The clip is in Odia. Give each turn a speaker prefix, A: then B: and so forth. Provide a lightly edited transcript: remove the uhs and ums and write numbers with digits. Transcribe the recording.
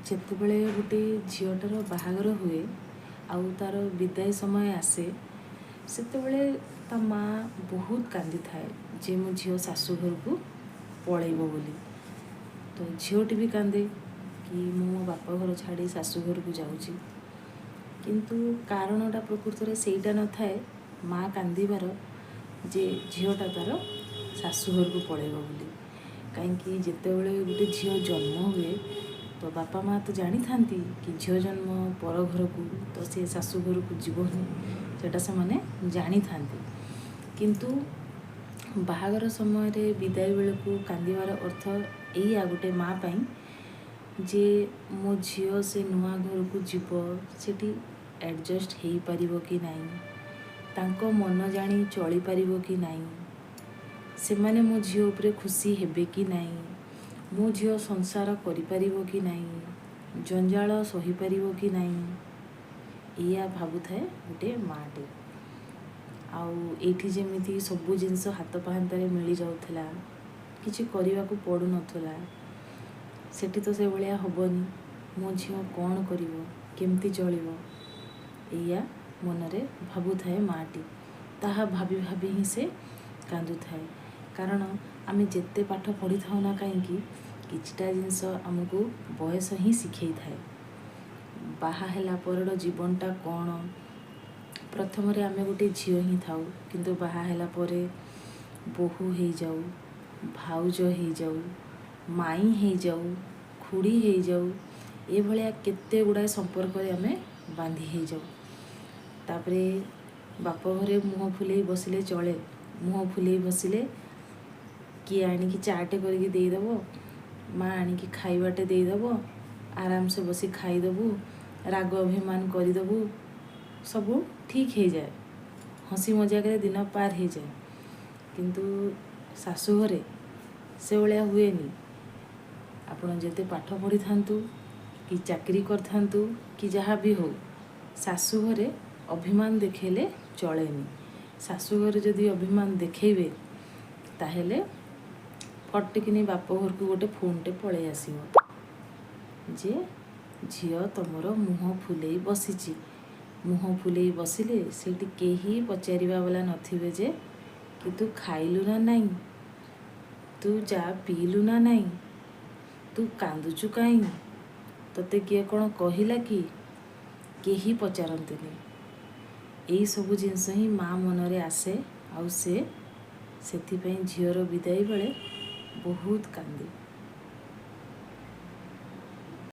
A: ଯେତେବେଳେ ଗୋଟେ ଝିଅଟାର ବାହାଘର ହୁଏ ଆଉ ତା'ର ବିଦାୟ ସମୟ ଆସେ, ସେତେବେଳେ ତା ମା' ବହୁତ କାନ୍ଦିଥାଏ ଯେ ମୋ ଝିଅ ଶାଶୁଘରକୁ ପଳେଇବ ବୋଲି। ତ ଝିଅଟି ବି କାନ୍ଦେ କି ମୁଁ ମୋ ବାପଘର ଛାଡ଼ି ଶାଶୁଘରକୁ ଯାଉଛି। କିନ୍ତୁ କାରଣଟା ପ୍ରକୃତରେ ସେଇଟା ନଥାଏ ମା' କାନ୍ଦିବାର ଯେ ଝିଅଟା ତା'ର ଶାଶୁଘରକୁ ପଳେଇବ ବୋଲି। କାହିଁକି ଯେତେବେଳେ ଗୋଟେ ଝିଅ ଜନ୍ମ ହୁଏ, ତ ବାପା ମା' ତ ଜାଣିଥାନ୍ତି କି ଝିଅ ଜନ୍ମ ପର ଘରକୁ, ତ ସିଏ ଶାଶୁଘରକୁ ଯିବ ହିଁ, ସେଇଟା ସେମାନେ ଜାଣିଥାନ୍ତି। କିନ୍ତୁ ବାହାଘର ସମୟରେ ବିଦାୟ ବେଳକୁ କାନ୍ଦିବାର ଅର୍ଥ ଏଇଆ ଗୋଟେ ମା' ପାଇଁ ଯେ ମୋ ଝିଅ ସେ ନୂଆ ଘରକୁ ଯିବ, ସେଠି ଆଡ଼ଜଷ୍ଟ ହେଇପାରିବ କି ନାହିଁ, ତାଙ୍କ ମନ ଜାଣି ଚଳିପାରିବ କି ନାହିଁ, ସେମାନେ ମୋ ଝିଅ ଉପରେ ଖୁସି ହେବେ କି ନାହିଁ, ମୋ ଝିଅ ସଂସାର କରିପାରିବ କି ନାହିଁ, ଜଞ୍ଜାଳ ସହିପାରିବ କି ନାହିଁ, ଏଇଆ ଭାବୁଥାଏ ଗୋଟେ ମା'ଟେ। ଆଉ ଏଇଠି ଯେମିତି ସବୁ ଜିନିଷ ହାତ ପାହାନ୍ତାରେ ମିଳିଯାଉଥିଲା, କିଛି କରିବାକୁ ପଡ଼ୁନଥିଲା, ସେଠି ତ ସେଭଳିଆ ହେବନି। ମୋ ଝିଅ କ'ଣ କରିବ, କେମିତି ଚଳିବ, ଏଇଆ ମନରେ ଭାବୁଥାଏ ମା'ଟି। ତାହା ଭାବି ଭାବି ହିଁ ସେ କାନ୍ଦୁଥାଏ। କାରଣ ଆମେ ଯେତେ ପାଠ ପଢ଼ିଥାଉ ନା କାହିଁକି, କିଛିଟା ଜିନିଷ ଆମକୁ ବୟସ ହିଁ ଶିଖେଇଥାଏ। ବାହା ହେଲା ପରର ଜୀବନଟା କ'ଣ? ପ୍ରଥମରେ ଆମେ ଗୋଟେ ଝିଅ ହିଁ ଥାଉ, କିନ୍ତୁ ବାହା ହେଲା ପରେ ବୋହୂ ହେଇଯାଉ, ଭାଉଜ ହେଇଯାଉ, ମାଇଁ ହେଇଯାଉ, ଖୁଡ଼ି ହେଇଯାଉ, ଏଭଳିଆ କେତେ ଗୁଡ଼ାଏ ସମ୍ପର୍କରେ ଆମେ ବାନ୍ଧି ହେଇଯାଉ। ତାପରେ ବାପ ଘରେ ମୁହଁ ଫୁଲେଇ ବସିଲେ ଚଳେ। ମୁହଁ ଫୁଲେଇ ବସିଲେ କିଏ ଆଣିକି ଚାଟେ କରିକି ଦେଇଦେବ, ମା ଆଣିକି ଖାଇବାଟେ ଦେଇଦେବ, ଆରାମସେ ବସି ଖାଇଦେବୁ, ରାଗ ଅଭିମାନ କରିଦେବୁ, ସବୁ ଠିକ୍ ହେଇଯାଏ, ହସି ମଜାକରେ ଦିନ ପାର ହେଇଯାଏ। କିନ୍ତୁ ଶାଶୁଘରେ ସେଭଳିଆ ହୁଏନି। ଆପଣ ଯେତେ ପାଠ ପଢ଼ିଥାନ୍ତୁ କି ଚାକିରି କରିଥାନ୍ତୁ କି ଯାହା ବି ହଉ, ଶାଶୁଘରେ ଅଭିମାନ ଦେଖେଇଲେ ଚଳେନି। ଶାଶୁଘରେ ଯଦି ଅଭିମାନ ଦେଖେଇବେ, ତାହେଲେ ଫଟିକିନି ବାପ ଘରକୁ ଗୋଟେ ଫୋନ୍ଟେ ପଳେଇ ଆସିବ ଯେ ଝିଅ ତମର ମୁହଁ ଫୁଲେଇ ବସିଛି। ମୁହଁ ଫୁଲେଇ ବସିଲେ ସେଇଠି କେହି ପଚାରିବା ବାଲା ନଥିବେ ଯେ କି ତୁ ଖାଇଲୁ ନା ନାହିଁ, ତୁ ଚା ପିଇଲୁ ନା ନାହିଁ, ତୁ କାନ୍ଦୁଛୁ କାହିଁ, ତୋତେ କିଏ କ'ଣ କହିଲା କି, କେହି ପଚାରନ୍ତିନି। ଏଇସବୁ ଜିନିଷ ହିଁ ମା ମନରେ ଆସେ ଆଉ ସେ ସେଥିପାଇଁ ଝିଅର ବିଦାୟ ବେଳେ ବହୁତ କାନ୍ଦେ।